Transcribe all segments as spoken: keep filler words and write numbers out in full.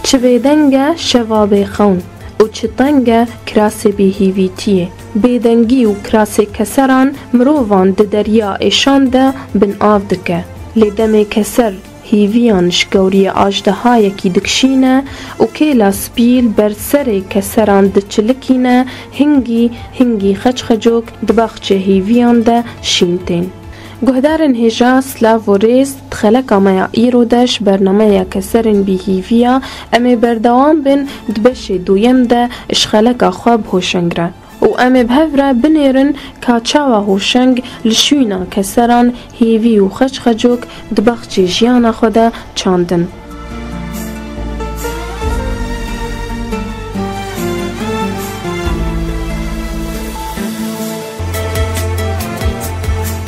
Çi bêdeng e şeva bêxewn û çi teng e kirasê bêhîvîtiyê. Bêdengî û kirasê keseran mirovan di derya êşan de bin av dike. Lê demê keser hîviyan ji gewriyê ajdehayekî dikişîne û kêla spî li ber serê keseran diçilikîne, hingî hingî xeçxecok di baxçê hîviyan de şîn tên. Guhdarên hêja, silav û rêz, di xeleka me ya îro de ji bernameya Keserên Bîhîviya em ê berdewam bin, di beşê duyem de ji xeleka xwe bi hoşeng re û em ê bi hev re binêrin ka çawa hoşeng li şûna keseran hêvî û xeçxecok di baxçê jiyana xwe de çandin.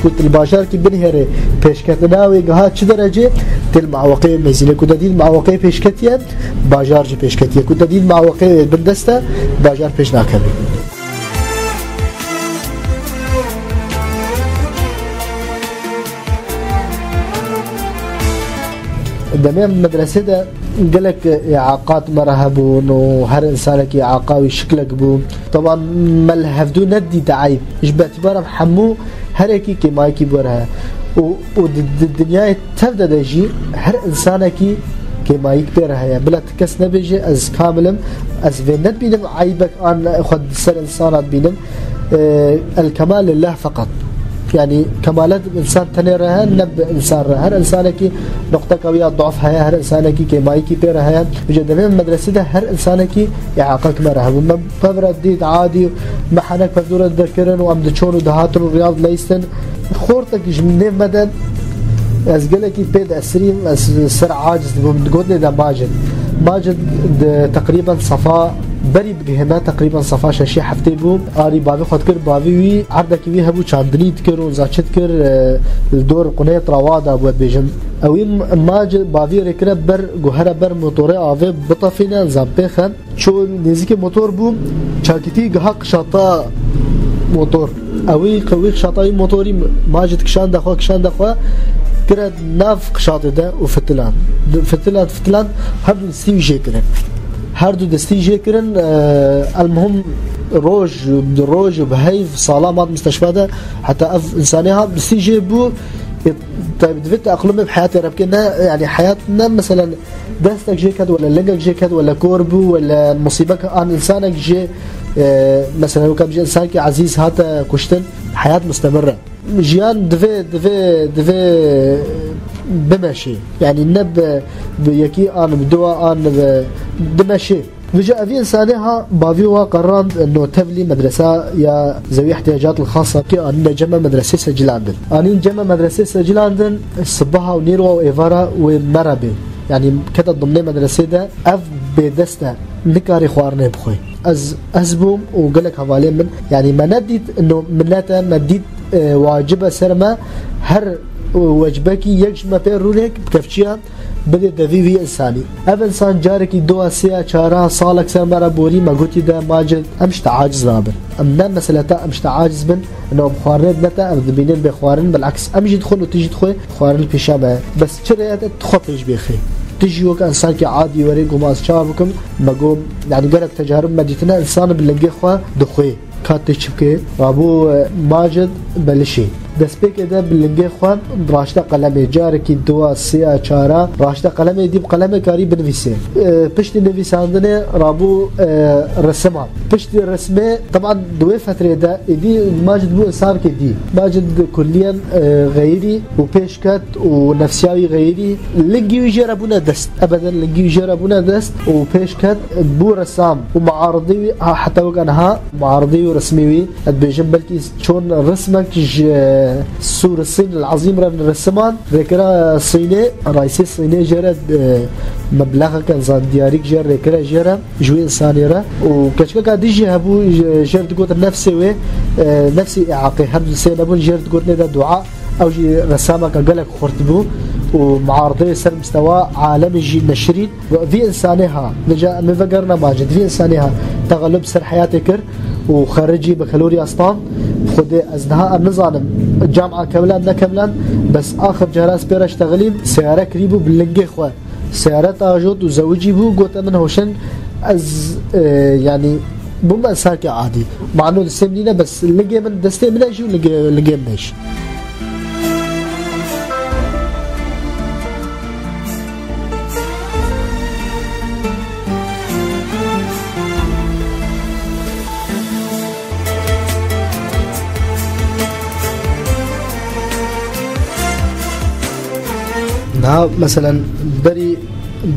Ku tu li bajarekî binihêrê pêşketina wê giha çi derecê, tê li mueweqeyê mezîne. Ku te dît mueweqeyê pêşketiye, bajar jî pêşketiye. Ku te dît mueweqeyê bindest e, bajar pêş nakeve. Demê em medresê de gelek îaqat me re hebûn û her insanekî îaqa wî şiklek bû. Teban me li hevdû nedîte eyb. Ji betîbara em hemû her yekî kêmayekî bi we re heye. Û, û di, di dinyayê tev de de jî her insanekî kêmayîk pê re heye. Bila tu kes nebêje ez kamil im, ez vê nedibînim eybek an xwe di ser insana dibînim. E, el kemal lillah feqet. Yani kemalet insan tenê re heye, ne bi insan re. Her insanekî noqteka wî ya dof heye, her insanekî kêmayîkî pê re heye. Vêca demê medresê de her insanekî îaqek me re hebû. Me pevre dît adî, me henek pevdûre dikirin û em diçûn û dihatin û riyaz dileyistin. Xortek ji nêv me de ez gelekî pê diesirîm, ez ser aciz dibûm. Digotinê de Macid. Macid di teqrîben sefa berî bigihê me, teqrîben sefa şeşê heftê bû. Arî bavê xwe dikir, bavê wî erdekî wî hebû, çandinî dikir û zaçi dikir, e, li dor qunê trawa da bû, dibêjin. Ewî Macid bavê rêkire ber, guhere ber motorê avê bitefîne, zan pêxe. Çû nêzîkê motor bû, çakîtî giha qişata motor. Ewî qewî qişata wî motorî Macid kişande xwe, kişande xwe, kire nav qişatê de û fitiland. Di-, fitiland, fitiland, her du destî wî jê kirin. Her du destî jê kirin, e, elmuhim roj, roj û bi heyv salam hat misteşfa de, heta ev insanê hat destî jê bû, e, tabi divê te eqlimê bi heyatê re bike, ne, yani heyat ne, meselen, destek jê ket, wele lingek jê ket, wele kor bû, wele musîbek an insanek jê, e, mesela wek em bêjin, insankî ezîz hate kuştin, heyat mustemir e. Jiyan divê, divê, divê bimeşî. Yani ne bi, bi yekî an, bi dua an, bi, dimeşî. Vêca evî insanê ha bavî wa qerand no tevlî medresa ya zewî ihtiyacat xasa ki anîne cema medresê secilandin. Anîn cema medresê secilandin, sibaha û nîrwa û êvara wê me re bê. Yani kete dimnê medresê de ev bêdest e, nikarê xwarinê bixwe. Ez, ez bûm û gelek hevalê min, yani me nedît no milet e, me dît, e, wacib e ser me her wecbekî yek ji me pê rûnêk bi kevçiya bidê devî wî insanî. Ev insan carekî dua, sêya, çara, salek ser me re borî, me gotî de Macid, em ji te aciz nabin. Em ne mesele te, em ji te aciz bin, ina em xwarinê dine te, em dibînin bê xwarin, bilaks em jî dixwin û tu jî dixwe, xwarin li pêşa me ye. Bes çi rêye te, tu xwe pêş bêxê. Tu jî wek insankî adî werê, goma ez çawa bikim, me got, yani gelek tecarib me dîtine, insan bi lingê xwe dixwê. Ka tê çi bike? Rabû, e, Macid Belişê. Destpêkê de bi lingê xwe raşte qelemê, carekî dua, sêya, çara, raşte qelemê, dî bi qelemê karî binivîsê. E, piştî nivîsandinê rabû, e, resim hat. Piştî resimê, teban di wê fetrê de êdî Macid bû insankê dî. Macid kulliyen, e, xeyirî û pêş ket û nefsiya wî xeyirî, lingî wî jê re bûne dest. Ebeden lingî wî jê re bûne dest û pêş ket, bû resam û muaridî wî, ha, heta wek aniha muaridî wî resmî wî, ez dibêjim belkî çon resmek ji Sûr Sîn el Ezîm re resiman, rêkira Sînê, raîsê Sînê jê re, e, meblexeke zan diyarîk jê rêkire jê re, ji wê insanê re. Û keçikeka dî jî hebû, jê, jê re digot nefsê wê, e, nefsê îaqê, her du sê nebûn, jê re digotinê de dua. Ew jî resameke gelek xurt bû û muarideyê ser mistewa alemê jî neşirîn. Vî insanê ha, vêca em ê vegerine Macid, vî insanê ha texelub ser heyatê kir û xericî bi xelûrî astan. Xwedê ez niha em nizanim cama kevlan nekevlan, bes axir cara ez pê re ştexilîm, seyare kirîbû bi lingê xwe. Seyareta ajot û zewicî bû, gote min, Hoşen, ez, e, yanî, bûme insakê adî. Mano destê min nîne, bes ligê min, destê min e jî û ligê, ligê min e jî. Niha, meselen, berî,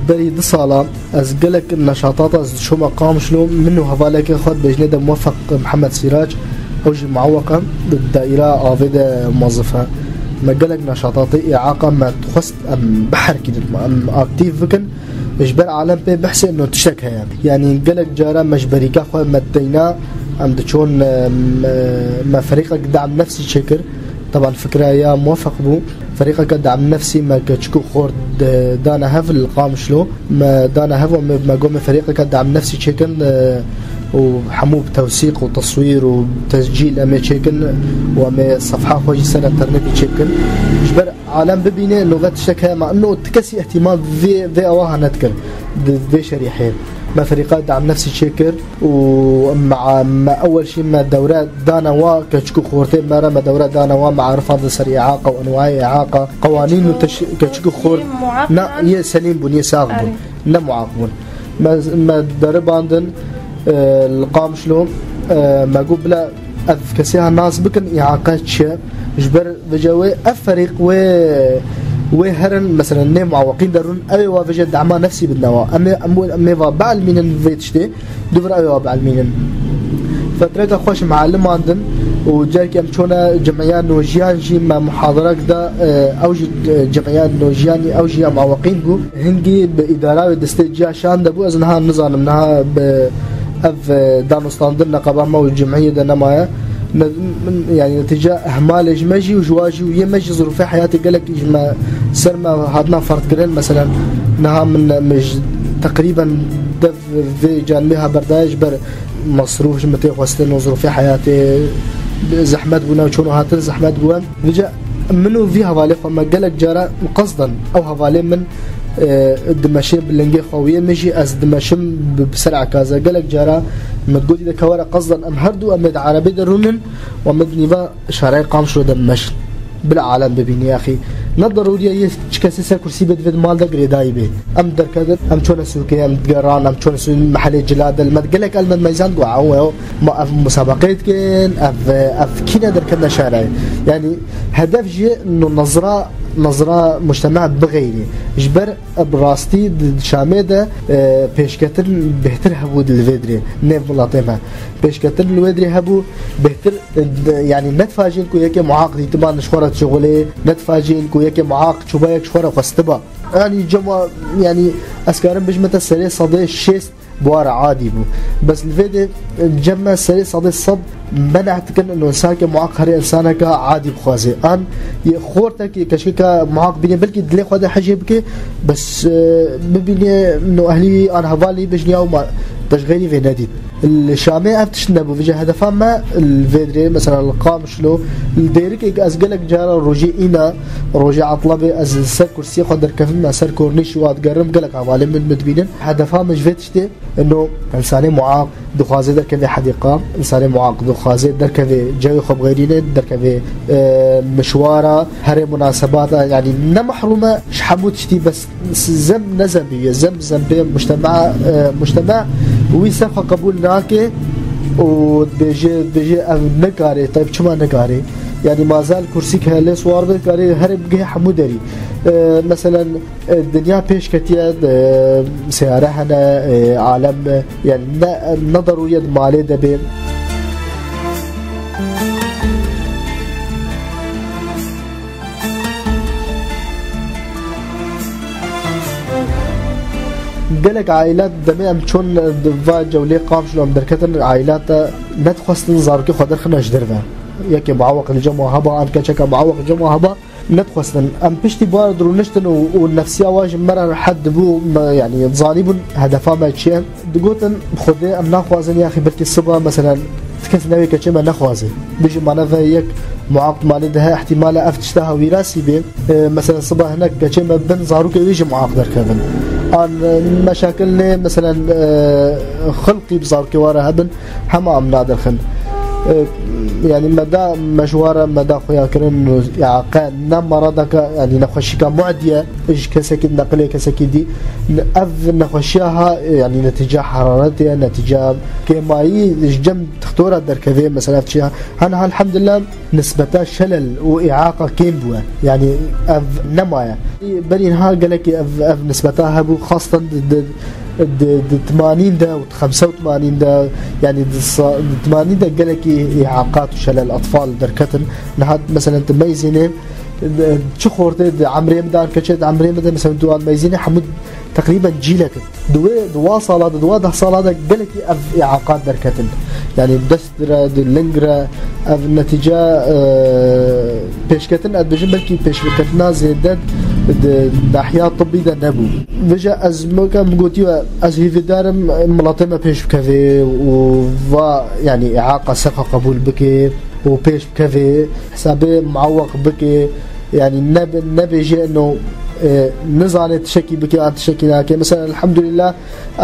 berî du sala ez gelek neşatata ez diçûma Qamişlo, min û hevalekê xwe dibêjinê de Muwefeq Mihemed Sîrac, ew jî mueweq e, di daîra avê de muwezif e. Me gelek neşatatê îaqa me dixwest em biherkînin, em aktîf bikin. Ji ber alem pê bihsê no tiştek heye. Yanî gelek cara me ji berîka xwe me teyna em diçûn, em, me ferîqek dam nefsî çêkir. Teban fikra ya muwefeq bû. Ferîqeke dam nefsî me keçik û xort, e, dane hev li Qamişlo. Me dane hev û me, me got me ferîqeke dam nefsî çêkin, e, û hemû bi tewsîq û teswîr û tescîl em ê çêkin û em ê sefha xwe jî ser enternetê çêbikin. Ji ber alem bibîne, nûve tiştek heye, ma ino ti kesî îhtîmal vê, vê awaha nedikir di vê şerîhê. Me ferîqa dam nefsî çêkir û me, me ewel şî me dewre dane wa keçik û xortê me re, me dewre dane wa mearifan di ser îaqa û enwayê îaqa, qewanîn û teş-, keçik û xort. Muaq na, yan? Yê selîm bûn, yê sax bûn. Erê. Ne muaq bûn. Me, me deribandin, e, li Qamişlo, e, me got bila ev kesê ha nas bikin, îaqa çi ye? Ji ber vêce wê ev ferîq wê, wê herin, meselen, nê muaweqîn derûn, ew ê wa vêce dema nefsî bidine wa. Em ê, em, em ê va bielmînin vê tiştê, dûvira ew ê wa bielmînin. Fetreka xweş me elimandin û carkî em çûne cemiya Nojiyan jî me muhaderek da, e, ew jî, e, cemiya Nojiyanî ew jî ya muaweqîn bû. Hingî bi îdara wê destê ciya şan de bû, ez niha nizanim, niha bi ev, e, danûstandin neqeba me û cemiyê de nemaye. Ne, min, yanî netîce ihmalê ji me jî û ji wa jî û yê me jî zirûfê heyatê gelek ji me ser me hatina ferdkirin. Meselen, niha min, min ji teqrîben dev vê canibê ha berdaye ji ber mesrûf ji min tê xwestin û zirûfê heyatê zehmet bûne û çûn û hatin zehmet bûye. Vêca min û vî hevalê xwe me gelek cara qesden ew hevalê min, e, dimeşê bi lingê xwe û yê min jî ez dimeşim bi, bi ser ekaze. Gelek cara min gotî de ke were qesden em her du em ê di erebê de rûnin û em ê di nîva şarê Qamişlo de bimeşin. Bila alem bibîne yaxî. Ne derûrî ye yê çi kesê ser kursî bê divê di mal de girêdayî bê. Em derketin, em çûne sûkê, em digeran, em çûne sû mehelê cila de. Li me gelek el me meyzand got, ew, ew, Ma ev musabeqeyê dikin, ev, ev kî ne derketine şarê. Yanî hedef jî no nezra, nezra mujtema bixeyrî. Ji ber bi rastî di, di Şamê de, e, pêşketin bêhtir hebû li vê dirê. Nêv welatê me. Pêşketin li wê dirê hebû bêhtir, e, de, yanî netfajin ku yekê muaq dîtiba ji xwe re dişixulê, netfajin ku yekê muaq çûba yek ji xwe re xwestiba. Yanî cema, yanî ez karim bijme te serê sedê şêst Buhara adî bû. Bes li vê de cem me serê sedê sed meneh dikin, ino insake muaq herê insaneke adî bixwaze. An yê xortekî, keçikeke muaq bîne, belkî dilê xwe de hejê bike, bes, e, bibîne, no ehlî an hevalî bêjin ya ma te ji xeyrî vê nedît. Li Şamê ev tişt nebû. Vêca hedefa me li vê dirê, mesela li Qamişlo, li Dêrikê ez gelek cara rojê îna, rojê etlabê ez li ser kursiyê xwe derkevim, me ser kornîşî wa digerim, gelek hevalê min min dibînin. Hedefa min ji vê tiştê, Ino insanê muaq dixwaze derkeve hedîqa, insanê muaq dixwaze derkeve cewê xwe bixeyrîne, derkeve, e, mişwara, herê munasebata, yanî ne mehrûm e ji hemû tiştî, bes zem ne zembî ye, zem zembê mujtema, e, mujtema wî ser xwe qebûl nake û dibêje, dibêje ev nikare, tayb çima nikare? Yanî ma zal kursîk heye lê siwar be, karê herê bigihê hemû derî. E, meselen, E, dinya pêş ketiye, e, seyare hene, e, alem, e, yani ne, ne darûriye di malê de bê. Gelek ailat demê em çûn, e, di va cewlê Qamişlo em derketin, ailat, e, nedixwestin zarokê xwe derxine ji derve. Yekê muawaq li cem wa heba, an keçeke muawaq li cem wa heba, nedixwestin. Em piştî bar dirûniştin û, û nefsiya wa ji me re rehet dibû, me, yanî, dizanîbûn hedefa me çi ye. Digotin, Xwedê em naxwazin, yaxî belkî siba, meselen, ti kes newê keçê me nexwaze. Bijî ma neve yek muaq malê de he, ihtimale ev tişta ha wîrasî bê. E, meselen, siba hinek keçê me bin zarokê wê jî muaq derkevin. An meşakil ne, meselen, e, xilqî bi zarokê ware hebin, hema em nadirxin. E, yani me da meşwara, me da xuya kirin, ya qe ne maradaka, yani nexweşîka mu'diye, ji kesekî neqilê kesekî dî. Ev nexweşiya ha, yani netîca hararetê ye, netîca kêmayî ji cem dixtora derkevê, mesela ev çi ya. Hana elhamdulillah, nisbeta şelel û îaqa kêm bûye. Yanî ev nemaye. Berî niha gelekî ev, ev nisbeta hebû, xastan di, di, di, di timanîn de û di xemse û timanîn de, yanî di sa-, di timanîn de gelekî îaqat û şelel etfal derketin. Niha meselen tu meyzînê, çi xortê di emrê min de, keçê di emrê min de, meselen tu an meyzînê hemû teqrîben cîlek in. Di wê, di wa sala de, di wa deh sala de gelekî ev îaqat derketin. Yanî dest re, di ling re, ev netîce, e, pêşketin, ez dibêjim belkî pêşketina zêde di nahiya tibbî de nebû. Vêje ez weke min gotiye, ez hîvîdar im miletê me pêş bikeve û va, yanî îaqa serxa qebûl bike û pêş bikeve, hesabê muawek bike, yanî nebe-, nebêje eno, e, nizane tişekî bike an tişekî nake. Mesela elhamdulillah,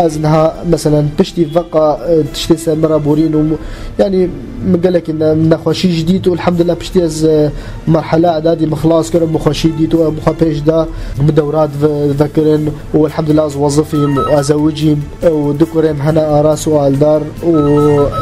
ez niha, meselen, piştî veqa, e, tiştê ser min re borîn û mu-, yanî min gelekî ne-, nexweşî jî dît û elhamdulillah piştî ez, e, merhela edadî min xilas kir û min xweşî dît û min xwe pêş da, min dewra dive-, vekirin û elhamdulillah ez wezifîm û ez zewicîm û du kurêm hene aras û aldar û,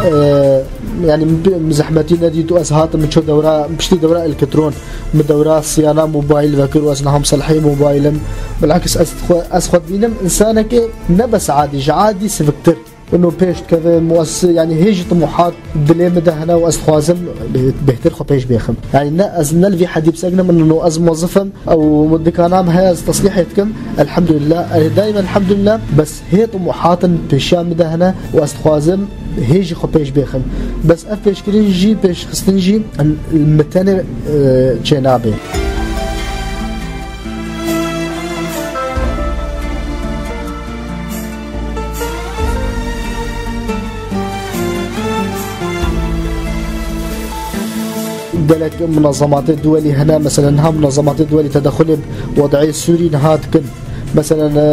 e, yanî min bi-, min zehmetî nedît û ez hatim min ço dewra, piştî dewra elektronik. Min dewra siyana mobayl vekir û ez niha miselhê mobayl im. Bilakis ez xwe, ez xwe dibînim insanekê ne bes adî, ji adî siviktir. Û no pêş dikevim û ez, yanî hê jî tumuhat dilê min de hene û ez dixwazim bê-, bêhtir xwe pêş bêxim. Yanî ne ez ne li vî hedî biseknim, û no ez mozif im û dikana min heye ez teslîhê dikim. Elhamdulillah. E, daîmen elhamdulillah. Bes hê tumuhat in pêşiya min de hene û ez dixwazim hê jî xwe pêş bêxim. Bes ev pêşkirin jî, pêşxistin jî, em, li me tenê, e, çênabe. Gelek munazematê duwelî hene, mesela niha munazematê duwelî tedexulê bi wed'ê Sûrî niha dikin. Mesela, e,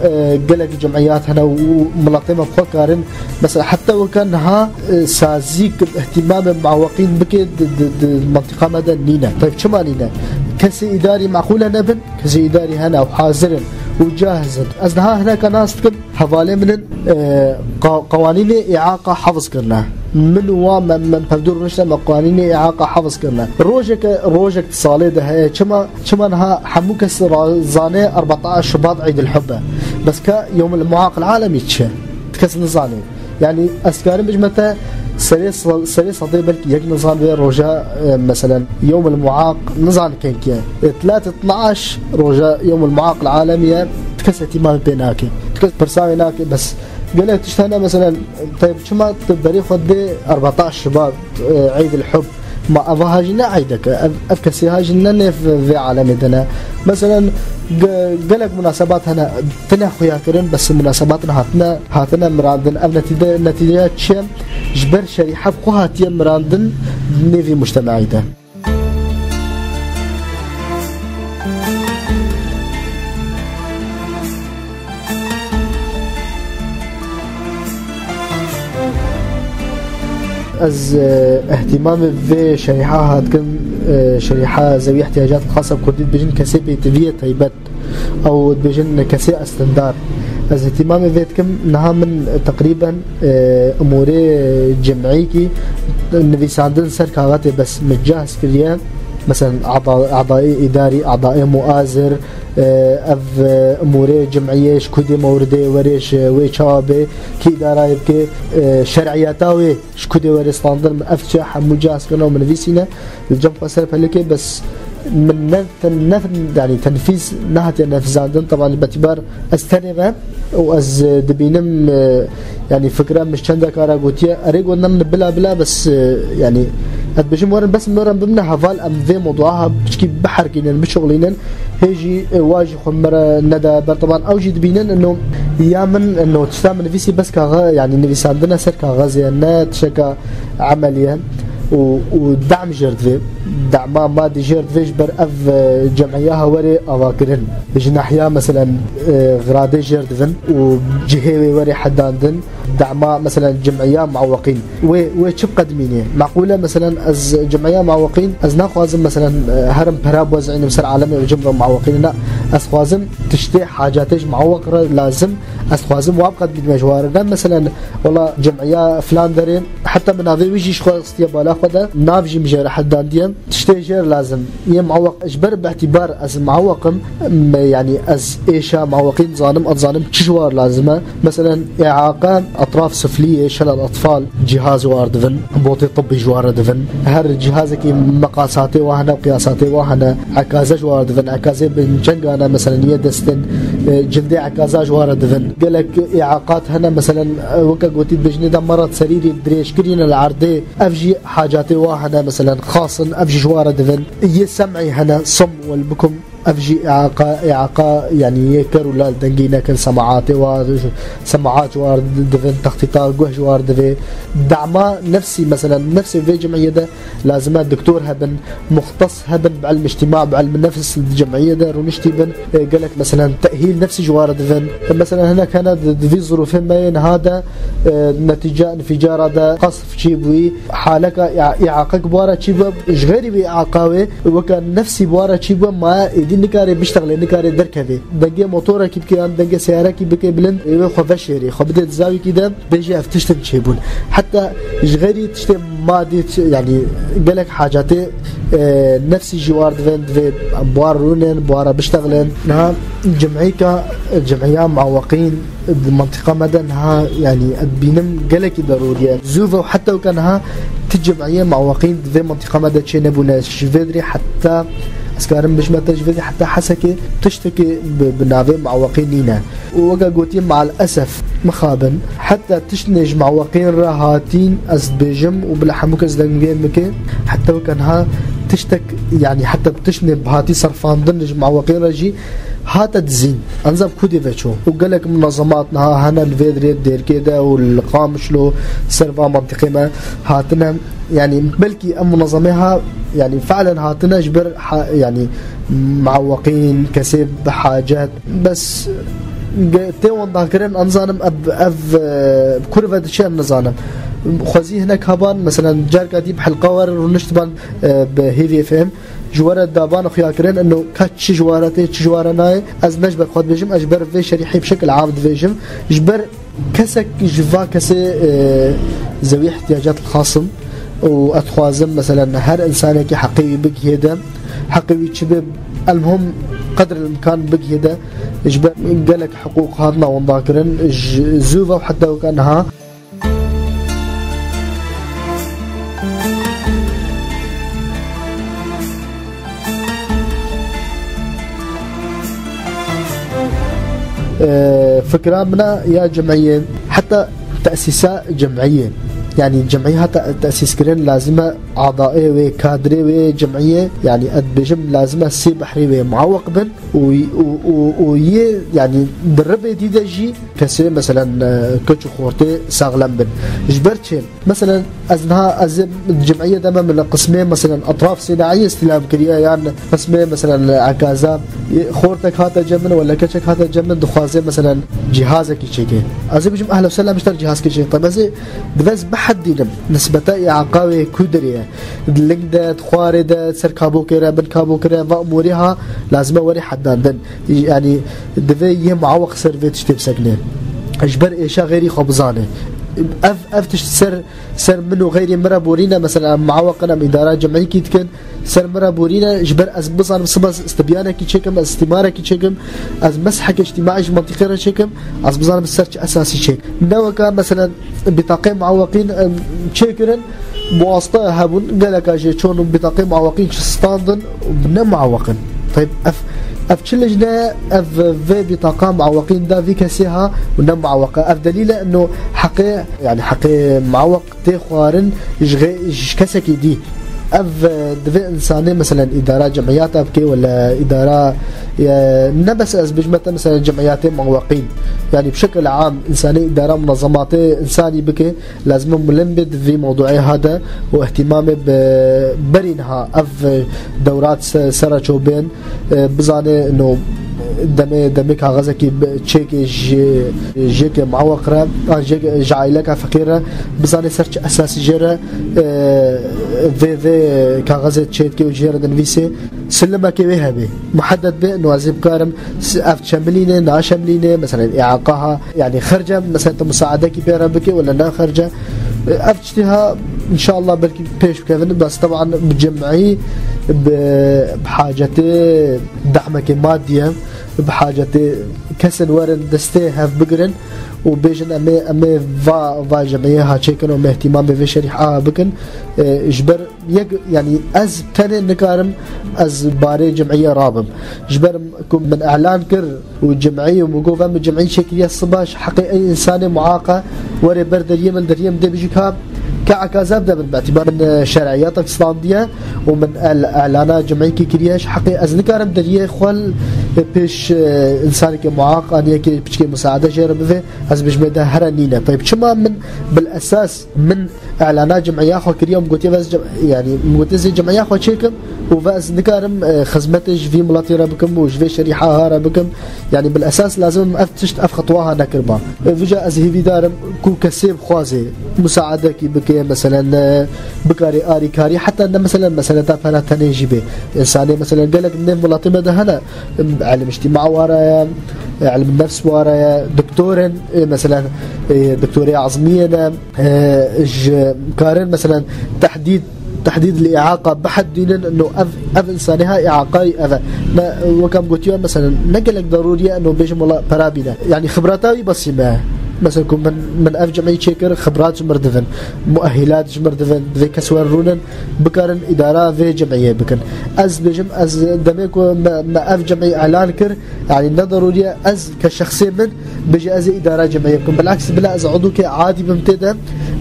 e, gelek cemiyat hene û miletê me bi xwe karin. Mesela heta weke niha, e, sazî ku îhtîmamê muawekîn bike di, di, di mentiqa me de nîne. Tayb çima nîne? Kesê îdarî meqûle nebin, kesê îdarî hene û hazir in û cahiz in. Ez niha hineka nas dikim, hevalê min in, e, qa-, qewanînê îaqa hefiz kirine. Min û wan me, me pevdûr rûnişte me qewanînê îaqa hefiz kirine. Rojeke, rojek di salê de heye. Çima? Çima niha hemû kes ra-, zane erbetaş Şubat Eîdil Hub e. Bes ka Yewmil Muaq el Alemî çi? Ti kes nizane. Yanî ez karim bijme te serê sa-, serê sedê belkî yek nizan vê roja, e, meselen Yewmil Muaq nizan kengî ye. E, tlat itnaş roja Yewmil Muaq el Alemî ye. Ti kes îhtîmamê pê nake. Ti kes pirsa wê nake. Bes gelek tişt hene, meselen, te çima tu berê xwe dê erbetaş Şubat, e, Eîdil Hub. Ma eva ha jî ne eydek e. Ev, ev kesê ha jî ne nêv vê alemê de ne. Meselen, ge-, gelek munasebat hene, tine xuya kirin, bes munasebatin hatine, hatine mirandin. Ev netîde-, netîceya çi ye? Ji ber şerîhe bi xwe hatiye mirandin nêvî mujtemeyî de. Ez, e, îhtîmamê vê şerîha hatkim, e, şerîha zewî îhtiyacatên xasa bi kurdî dibêjin kesê pêtiviyê taybet. Ew dibêjin kesê estendar. Ez îhtîmamê vê dikim, niha min teqrîben, e, umûrê cemîkî nivîsandin ser kaxetê bes min cahz kiriye. Meselen, ada-, adayê îdarî, adayê muazir, e, ev, e, umûrê cemîyê ji ku dê mewridê were ji wê çawa bê, kî îdarayê bike, e, şer'iyeta wê ji ku dê were standin, min ev çi hemû cahz kirine û min nivîsîne. Li cem xwe ser pelekê, bes min ne, ten-, ne, yanî tenfîz nehatiye nefizandin. Teban li betîbar ez tenê me û ez, e, dibînim, e, yanî fikra min ji çendeka re gotiye, erê gotinan li bila bila, bes, e, yanî ez dibêjim werin, bes min werin bimine heval, em vê mewduha piçkî biherkînin, bişuxlînin, hê jî, e, wa jî xwe me re nede ber. Teban ew jî dibînin, ino ya min, ino tişta min nivîsî bes kaxe-, yanî nivîsandine ser kaxezê ye, ne tişeka emelî ye û, û dem jê re divê. Dema ma dijêr divê ji ber ev, e, cem'iya ha were avakirin. Ji nahiya, meselen, e, xiradê jêr divin û cihê wê were hedandin. Dema, meselen, cem'iya muawweqîn. Wê, wê çi biqedimînê? Meqûl e, meselen, ez cem'iya muawweqîn, ez naxwazim, meselen, e, herim pera biwezînim ser alemê û cem re muawweqîn. Na, ez xwazim tiştê hacatê ji muawweq re lazim, ez xwazim wa biqedimînime ji wa re. Ne, meselen, wela cem'iya filan derê, heta min navê wî jî ji xwe xistiye bala xwe de, nav jî min jê re hedandiye. Tiştê jêr lazim. Yê muawweq, ji ber bi îtîbar ez muawweq im, me, yanî ez êşa muawweqîn dizanim, ez dizanim çi ji war lazim e. Meselen, îaqa etraf suflî yê şelal etfal cihaz ji war divin, botê tibbî ji war re divin. Her cihazekî meqasatê wa hene, qiyasatê wa hene, ekaze ji war divin. Ekazê bincengan e, meselen, yê destin, e, cildê ekaza ji war re divin. Gelek îaqat hene, meselen, e, weke gotî dibêjinê de merat serîrî dirêjkirî ne li erdê. Ev jî hacatê wa hene, meselen, xas in, ev jî ji wa re divin. Yê sem'î hene, sum wel bukum, ev jî îaqa, îaqa, yanî yê ker û lal dengî nekin, semaatê wa, semaat ji wa re divin, textîta guh ji wa re divê. Dema nefsî, meselen, nefsê vê cem'iyê de lazim e doktor hebin, muxtes hebin bi ilm îctîma, bi ilm nefs di cem'iyê de rûniştî bin. E, gelek, meselen, tehîl nefsî ji wa re divin. E, meselen, hinek hene di, di vî zirûfê me yê niha de, e, netîca înfîcara de qas çî bûyî, haleka î-, îaqek bi wa re çî bû, ji xeyrî vê îaqa wê, weke nefsî bi wa re çî bû, ma êdî nikare biştexlê, nikare derkevê. Dengê motorekî bike yan dengê seyarekî bike bilind, ê wê xwe veşêrê, xwe bidê di zawîkî de, bêjê ev tiştin çêbûn. Heta ji xeyrî tiştê madî, yanî gelek hacatê, e, nefsî jî war divên, divê bi wa re rûnên, bi wa re biştexlên. Niha cemîka, cemîya muawweqîn, Di mentiqa me de niha, yanî, ez dibînim gelekî derûrî ye. Zû ve û heta weke niha ti cem'iyê muawweqîn di vê mentiqa me de çênebûne. Ji vê derê heta, ez karim bijme te, ji vê derê heta Hesekê tiştekê bi, bi navê muawweqîn nîne. Û weke gotiye, meal esef, mixabin, heta tiştnê ji muawweqîn re hatîn, ez dibêjim û bila hemû kes dengê min bike, heta weke niha tiştek, yanî, heta bi tiştnê bi hatî serfandin ji muawweqîn re jî hate dizîn. Enza bi ku dê veço. Û gelek munezemat niha hene li vê derê Dêrkê de û li Qamişlo ser va mentiqê me hatine. Yanî belkî em munezemê ha, yanî fiilen hatine ji ber ha, yanî muawweqîn, kesê bi hacet. Bes ge-, tê wendakirin, em zanim ev, ev, e, kur ve diçe, em nizanim. Xwezî hinek heban, meselen, carka dî bi helqa wer rûniştiban, e, bi hêvî F M. Ji we re daban xuya kirin, ino ka çi ji we re tê, çi ji we re nayê, ez ne ji ber xwe dibêjim, ez ji ber vê şerîhê bi şekil am dibêjim. Ji ber kesek ji va kesê, e, zewî ihtiyacat xas im û ez dixwazim, meselen, her insanekî heqê wî bigihê de, heqê wî çi be, elmuhim qedr el imkan bigihê de, ji ber gelek hiqûq hatina winda kirin, ji zû ve heta weke niha. Ee, fikra min a ya cem'iyê, heta tesîsa cem'iyê. Yanî cem'î heta tesîs kirin lazim e adaê wê, kadrê wê cem'iyê, yanî ez dibêjim lazim e sê behrê wê muawweq bin û, û, û, û yê, yanî di ribê dî de jî kesê, meselen, e, keç û xortê saxlem bin. Ji ber çi? Meselen, ez niha, ez cem'iyê de me, min qismê, meselen, etraf sînaiyê îstîlam kiriye, yan qismê, meselen, ekaza, xortek hate cem min, wele keçek hate cem min, dixwaze, meselen, cihazekî çêke. Ez ê bijim, ehla sela, mişter cihazekî çêke. Tabi ez ê divez biheddînim, nisbeta îaqa wê ku derê ye. Di ling de, di xwarê de, ser kabokê re, bin kabokê re, va umûrê ha, lazim e were hedandin. Yanî, divê yê muawweq ser vê tiştê bisekine. Ji ber êşa xeyrî xwe bizane. Ev, ev tişt ser, ser min û xeyrê min re borîne, mesela, em muawweq in, em îdara cem'îkî dikin, ser min re borîne, ji ber ez bizanim sibe ez istibyanekî çêkim, ez îstîmarekî çêkim, ez meshekê îctîmaî ji mentiqê re çêkim, ez bizanim ser çi esasî çêk. Ne weke, mesela, bitaqê muawweqîn, em, çêkirin, bi wasta hebûn, geleka jê çon û bitaqê muawweqîn standin û ne muawweq in. Tayb, ev, ev çi lijne ye? Ev vê bitaqa muawweqîn da vî kesê ha û ne muawweq e. Ev delîl e, ino heqê, yanî heqê muawweq tê xwarin ji xê-, ji kesekî dî. Ev, e, divê insanê, meselen, îdara cemiyata bike, wala îdara, e, ne bes ez bijme te, meselen, cemiyatê muweqîn. Yani, bi şekil am, insanê îdara munazamatê insanî bike, lazim e mulim bê di vî mewduê ha de û ihtimamê bi berî niha ev dewrat se-, sera ço bên, e, bizane, no, demê, demê kaxezekî bi-, çêkê ji, ji yekê muweq re, an ji yekê, ji aîleka feqîr re, bizane ser çi esasî jê re, e, vê, vê kaxezê çêdikê û jê re dinivîsê, silimekê wê hebe. Muhedded be, no ez ê bikarim s-, ev çemilîne, naşemilîne, meselen, îaqaha, yani xerce, meselen, tu musaedekî pê re bike, wala ne xerce. Ev tiştê ha, inşallah belkî pêş bikevin, bes teban bi cemî, bi, bi hacetê dehmekê madî ye, bi hacetê kesin werin destê hev bigirin û bêjin em ê, em ê va, va cemiyê ha çêkin û em ê ihtimamê vê şerîha bikin. E, ji ber yek, yani ez tenê nikarim ez barê cemiyê rabim. Ji ber ku min elan kir û cemî û min got, ve min cemî çêkiriye siba ji heqê ey insanê muaqa were ber deriyê min, deriyê min dê bijî ka, ka ekaza bide min, betiba min, e, şer'iyatek standiye û min el-, elana cemîkî kiriye, ji heqê ez nikarim deriyê xwe l-, pêş, e, insanekê muaq an yekê piçkê musaade jê re bivê, ez bijmê de here nîne. Tayb çima min bil esas min Elana cemîya xwe kiriye, min gotiye, ez cem-, yani, min gotiye, ez ê cemîya xwe çêkim û ve ez nikarim, e, xizmetê ji vî miletê re bikim û ji vê şerîha ha re bikim. Yani, bil esas lazim im ev tişt, ev xetwa ha nekirba. E, vêca ez hêvîdar im ku kesê bixwaze musaedekî bike, meselen, e, bikare arîkarî, heta ne, meselen, meseleta pera tenê jî bê. Însanê, meselen, gelek nêv miletê me de hene, elim îctîma wara ye, elim nefs wara ye, doktor in, e, meselen, e, doktorê ezmiyê ne, e, ji karin, meselen, tehdîd, tehdîd li îaqa biheddînin, no ev, ev însanê ha îaqayî ev e. Me, wek em gotiye, meselen, ne gelek darûrî ye, no bêjim wela pera bîne. Yani xibrata wî besî me. Mesela ku min, min ev cemî çêkir, xibrat ji mir divin, muehilat ji mir divin, divê kes wer rûnin, bikarin îdara vê cemiyê bikin. Ez dibêjim, ez demê ku me, me ev cemî elan kir, yani ne darûrî ye ez ke şexsê min bêje ez ê îdara cemiyê bikim. Bilaks bila ez udûkê adî bim tê de,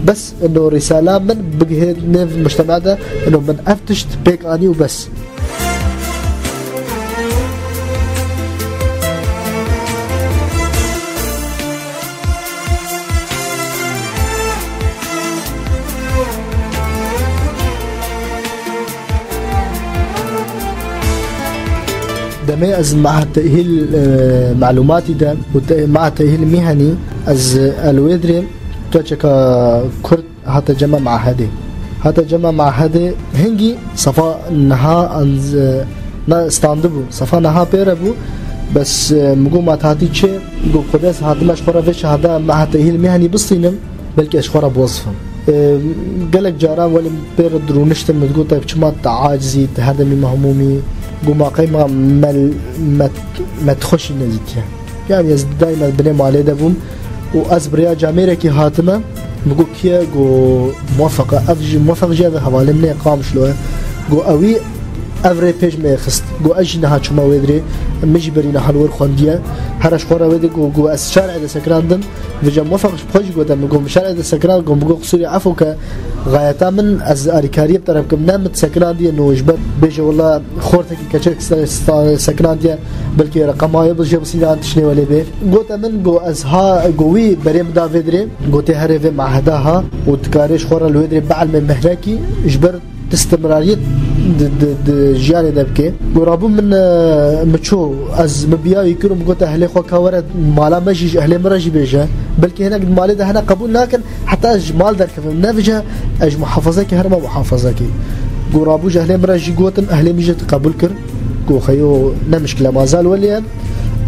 bes ino rîsala min bigihê nêv mujtema de, ino min ev tişt pêk anî û bes. Demê ez meha tehîl, e, melûmatî de û te-, meha tehîl mîhenî, ez, e, li wê dirê keçeka Kurd hate cema mahedê. Hate cema mahedê hingî sefa niha an, e, ne standibû, sefa niha pê re bû. Bes, e, min got, ma tu hatî çi? Got, xwedê ez hatime ji xwe re vê şehada meha tehîl mîhenî bistînim. Belkî ez ji xwe re biwezifim. E, gelek caran welî pê re dirûniştim, min digot, te çima te acizî, te her demî mehmûmî? Got, ma qey ma me, me, me tu xwe şî nezîtiye. Yani ez daîma binê malê de bûm û ez bi rêya camêrekî hatime, min got, kî ye? Got, Muwefeq e. Ev jî, Muwefeq jî ev hevalê min ê, Qamişlo ye. Got, ewî ev rê pêş me xist. Got, ez jî niha çûme wê dirê, min jî berî niha li wir xwendiye. Here ji xwe re wê dê, got, got, ez şarê de sekinandim. Vêca Muwefeq ji xwe jî gote, min got, min şerê de sekiran, got, min got, qisûrê efo ke, xayeta min ez alîkariyê bi te re bikim, ne min sekinandiye, no ji ber bêje wela xortekî keçek se-, sta-, sekinandiye, belkî reqema wê bi jê bisîne an tiştê welê bê. Gote min, got, ez ha, got, wî berê min da vê dirê, gotê herê vê maheda ha û dikarê ji xwe re li wê dirê bielmê mehlekî, ji ber istimrariyet di, di, di jiyanê de bike. Got, rabû min, e, min çû, ez min biya wî kir û min got, ehlê xwe ka were mala me jî, ji ehlê min re jî bêje. Belkî hinek di malê de hene qebûl nakin, heta ez ji mal derkevim. Ne vêca ez ji muhafazekî herime muhafazekî. Got, rabû ji ehlê min re jî gotim, ehlê min jî qebûl kir. Got, xeyo ne mişkile, ma zal welê ye,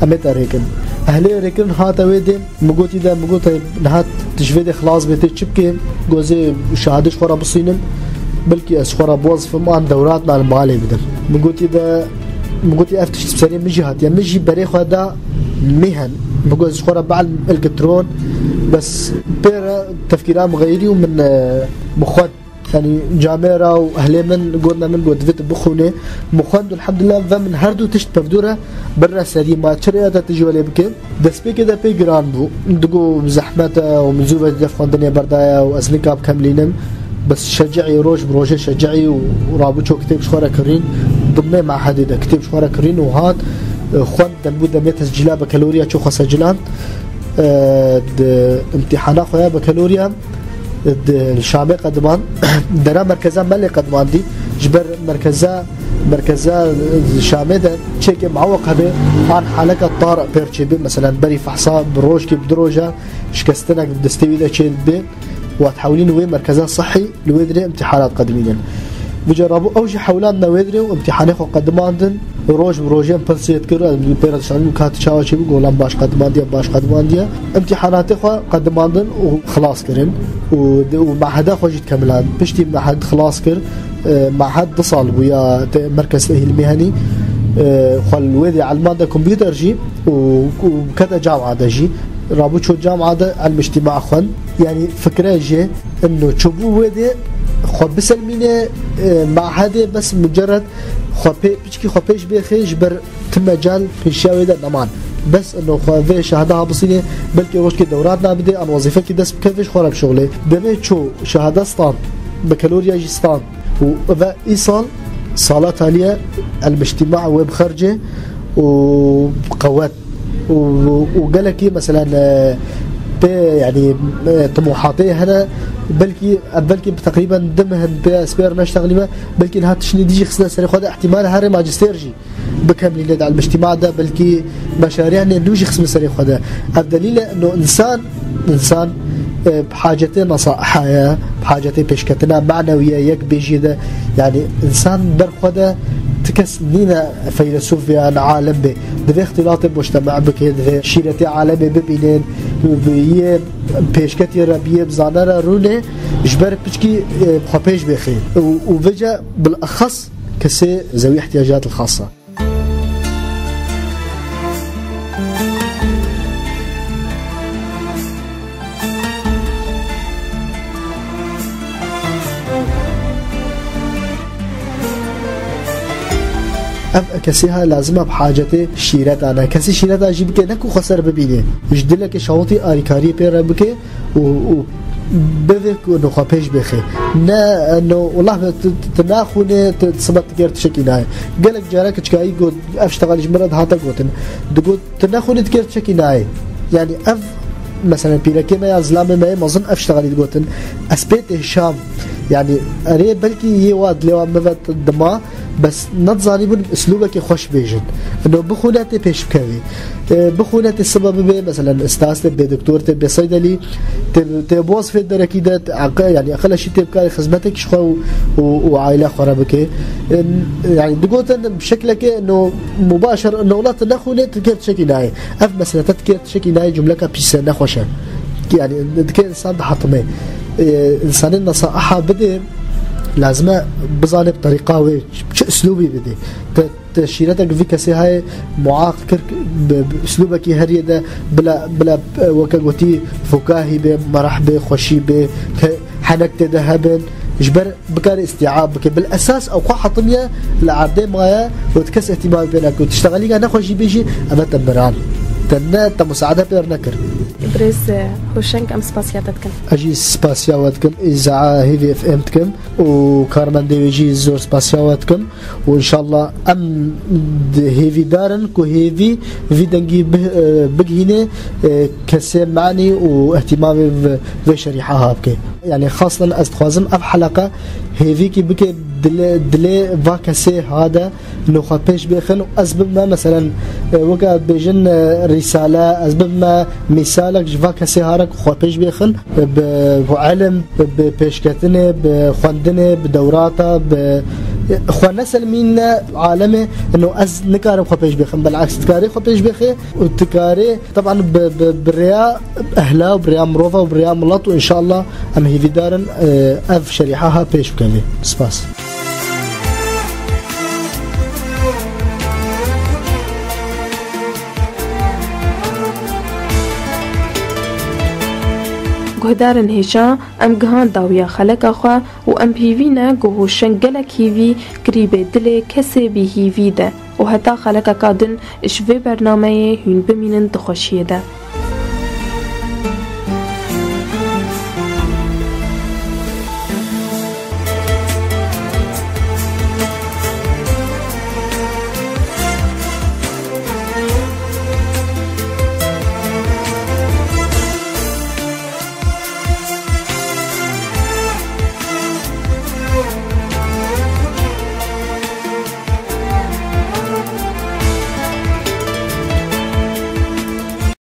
em ê te rêkin. Ehlê rêkirin hate wê dê. Min gotî de, min got, niha tu ji vê dê xilas bê, tê çi bikê? Got, ez ê şehadê ji xwe re bisînim, belkî ez ji xwe re biwezifim, an dewrat me li malê bidim. Min gotî de, min gotî, ev tişt bi serê min jî hatiye. Min jî berê xwe da mîhen. Min got, ez ji xwe re bielmim ilk tron. Bes pê re tefkîra min xeyirî û min, e, min xwend. Yanî camêra û ehlê min gotin min, got, divê tu bixwînê. Min xwend û elhamdulillah ve min her du tişt pevdû re birre serî, ma çi rêya te tu ji welê bikê. Destpêkê de pê giran bû. Digot zehmet e û min zû ve def xwendinê berdaye û ez nika bikem lînim. Bes şecî, roj bi rojê şecî û rabû ço kitêb ji xwe re kirîn, dimê mehedê de kitêb ji xwe re kirîn û hat, e, xwend, dem bû demê tescîla bekeloriya ço xwe seciland, e, di imtîhana xwe ya bekeloriya, e, di Şamê qediman, dera merkeza Melê qedimandî, ji ber merkeza, merkeza, e, Şamê de çêkê muewek hebe, an haleka tar pêr çêbe, meselen berî fehsa bi rojkê, bi du roja şikestinek di destê wî de çêdibe. Û tihewilîn wê merkeza sihî li wê dirê imtîhanat qedimînin. Vêca rabû ew jî hewlandine wê dirê û imtîhanê xwe qedimandin. Roj bi rojê em pirsê dikir, em pê re dişanîn ka tu çawa çêbû, golan baş qedimandiye, baş qedimandiye. Imtîhanatê xwe qedimandin û xilas kirin û, û meheda xwe jî dikemiland. Piştî mehed xilas kir, e, mehed du sal bû ya te-, merkez tehîl mehenî, e, xwe li wê dê elman de kompûter jî û, û kete camia de jî. Rabû ço camia de elm îctîma xwend. Yanî fikre jê ino ço bû wê dê xwe biselmîne, e, mehedê bes mucerred xwe pê, piçkî xwe pêş bêxê ji ber ti mecal pêşiya wê de neman. Bes ino xwe vê şehada ha bisînê, belkî rojkê dewrat nabidê, an wezîfekî dest bikeve ji xwe re bişuxulê. Demê ço şehada stand, bekeloriya jî stand. Û ve îsal sala taliye elmiştîma wê bi xercê û qewet û, û gelekî, meselen, e, pê, yanî, e, timuhatê hene, belkî, e, belkî teqrîben du meh in pê ez pê re neştexlîme, belkî niha tiştê dî jî xistine serê xwe de, ihtimal here majistêr jî bikemlîne di elmiştîma de, belkî meşariyên nû jî xistine serê xwe de. Ev delîl e, no însan, însan, e, bi hacetê nesaiha ye, bi hacetê pêşketina manewî ye, yek bêjî de, yanî însan ber xwe de ti kes nîne feylesûf yan alim bê. Divê îxtîlatê mujtema bike, divê şîretê alemê bibîne, bi yê pêşketî re, bi yê bizane re rûne, ji ber piçkî, e, xwe pêş bêxê. Û, û vêca bilexas kesê zewî îhtiyacatê xasa. Ev kesê ha lazim e bi hacetê şîreta ne. Kesê şîreta jî bike ne ku xweser bibîne. Ji dilekê şawitî alîkariyê pê re bike û, û bivê ku no xwe pêş bêxê. Ne, no, wela tu, tu, tu naxwînê, tu sibe tu kêr tiştekî nayê. Gelek caran keçikayî got, ev ştexalî ji min re dihate gotin. Digot, tu nexwînî tu kêr tiştekî nayê. Yanî ev, meselen, pîrekê me ya zilamê me yê mezin ev ştexalî digotin. Ez pê têşam. Yanî erê belkî yê wa dilê wa min ve dima, bes nedizanîbûn bi uslûbekê xweş bêjin. Ino bixwîne tê pêş bikevî. E, bixwîne tê sibe bibê, meselen, ustaz tê bê, doktor tê bê, seydelî tê, tê bi wezifê derekî de, tê eqe-, yanî eqeleşî tê bikarê xizmetekî ji xwe û, û, û aîla xwe re bike. E, yanî digotin bi şeklekê ino mubaşer, ino wela tu nexwînê tu kêr tiştekî nayê. Ev mesele te tu kêr tiştekî nayê cumleka pîs e, nexweş e. Yanî dike însan dihatime. E, însanê nesaiha bidê, lazim e bizane bi terîqa wê çi uslûbî bidê. Te, te şîretek vî kesê hayê muaq kir bi, bi uslûbekî heriyê de bila, bila, e, weke gotî fukahî bê, mereh bê, xweşî bê, ke henek tê de hebin. Ji ber bikare îstîab bike. Bil esas ew xwe hatimiye li erdê maye û ti kes îhtîmal pê nake. Û tiştexelîka nexweş jî bê jî, eve te miran. Te ne, te musaade pê re nekir. Birêz, e, Hoşeng, em spasiya te dikin. Ez jî spasiya we dikim. Îzaa Hêvî F M dikim û karmendê wê jî zor spasiya we dikim. Û înşallah em di hêvîdar in ku hêvî vî dengî bi-, e, bigihîne, e, kesê manî û îhtîmamê vê, vê şerîha ha bike. Yanî xastan ez dixwazim ev heleqa hêvîkî bike dilê, dilê va kesê ha de, no xwe pêş bêxin û ez bibime, meselen, e, weke bêjin, e, rîsale, ez bibime mîsalek ji va kesê ha re ku xwe pêş bêxin, e, bi, bi elim, bi, bi pêşketinê, bi xwendinê, bi dewrata, bi, e, xwe neselmîne alemê, no ez nikarim xwe pêş bêxim, beleks dikarê xwe pêş bêxê û dikarê, teban bi, bi, bi rêya ehla û bi rêya mirova û bi rêya milet û înşallah em hêvîdar in, e, ev şerîha ha pêş bikevê. Spas. Guhdarên hêja, em gihand dawiya xeleka xwe û em bi hîvî ne ku Hoşeng gelek hîvî kirîbê dilê kesê bî hîvî de û heta xelekeka din ji vê bernameyê hûn bimînin di xweşiyê de.